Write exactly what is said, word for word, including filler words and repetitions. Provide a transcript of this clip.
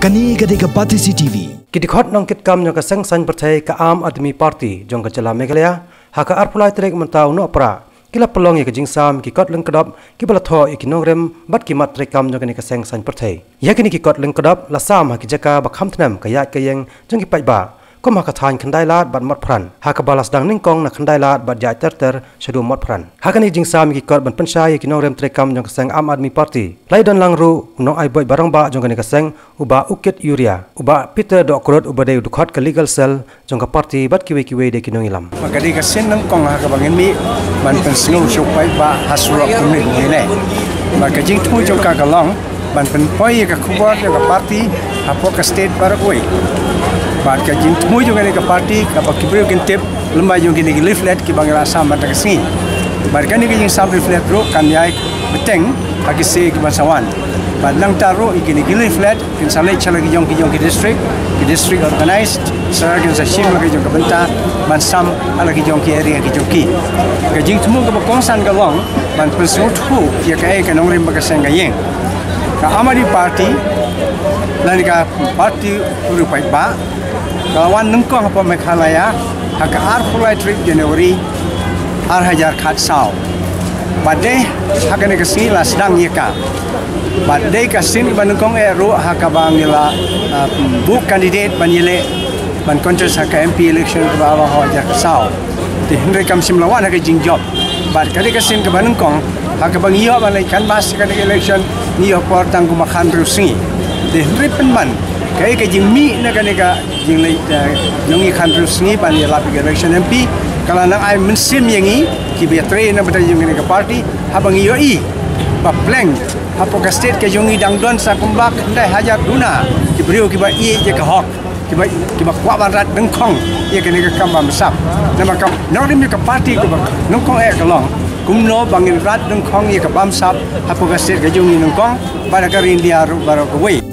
Kane ka dei ka Batesi T V. Ki dkhot nongkitkam jong ka seng saiñ pyrthei ka Aam Aadmi Party jong ka jylla Meghalaya, ha ka arphew lai tarik mynta u Nohprah, ki la pynlong ïa ka jingsam ki kot lyngkdop kiba la thoh ïa ki nongrim bad ki mat treikam jong kane ka seng saiñ pyrthei. Ïa kine ki kot lyngkdop la sam ha ki jaka ba kham thnem ka ïaid ka ïeng jong ki paidbah, kum ha ka thaiñ Khyndailad bad Motphran, ha kaba la sdang nyngkong na Khyndailad bad ïaid ter ter shaduh Motphran. Ha kane ka jingsam ïa ki kot ban pynshai ïa ki nongrim treikam jong ka seng Aam Aadmi Party, la ïadon lang ruh u nongai buit ba rangbah jong kane ka seng, u Bah Ukit Yuria, u Bah Peter Dohkrut uba dei u dkhot ka Legal Cell jong ka party bad kiwei kiwei de ki nongïalam. Ba ka dei ka sien nyngkong ha kaba ngin mih ban pynsngew sha u paidbah ha surok kumne kumne. Ba ka jingthmu jong ka ka long ban pynpoi ïa ka khubor jong ka party hapoh ka state baroh kawei. Bad ka jingthmu jong kane ka party kaba ki briew kin tip lem bad jong kine ki leaflet kiba ngi la sam mynta ka sngi. Bad kane ka jingsam leaflet ruh kan ïai bteng ha ki sngi kiban sa wan. Bad nangta ruh ïa kine ki leaflet kin sa leit sha la ki jong ki jong ki district, ki district organized, sa kin sa shim la ki jong ka bynta ban sam ha la ki jong ki area ki jong ki. Ka jingthmu kaba kongsan ka long ban pynsngewthuh ïa kaei ka nongrim ba ka seng ka ïeng. Ka Aam Aadmi Party lane ka party u riewpaidbah ka la wan nyngkong hapoh Meghalaya ha ka arphew lai tarik January ar hajar khatsaw. Bad dei ha kane ka sngi la sdang ïa ka. Bad dei ka sien kaba nyngkong eh ruh ha kaba ngi la, ah, buh candidate ban ïaleh ban contest ha ka M P election kaba ha hajar khatsaw. Te hynrei kam shym la wan ha ka jingjop. Bad ka dei ka sien kaba nyngkong ha kaba ngi ïoh ban leit canvass ha kane ka election, ngi ïoh por tang kumba khathynriew sngi. Te hynrei pynban kaei ka jingmih na kane ka jingleit, eh, jong ngi khathynriew sngi ban ïalap ïa ka election M P ka la nang ai mynsiem ïa ngi kiba ïatrei na bynta jong kane ka party, haba ngi ïohi ba pleng hapoh ka state ka jong ngi dang don sa kumba khyndai hajar duna ki briew kiba ïeit ïa ka hok, kiba, kiba kwah ban rat nyngkong ïa kane ka kam bamsap. Namar ka nongrim ïa ka party kaba nyngkong eh ka long kumno ba ngin rat nyngkong ïa ka bamsap hapoh ka state ka jong ngi nyngkong bad ha ka ri India ruh baroh kawei.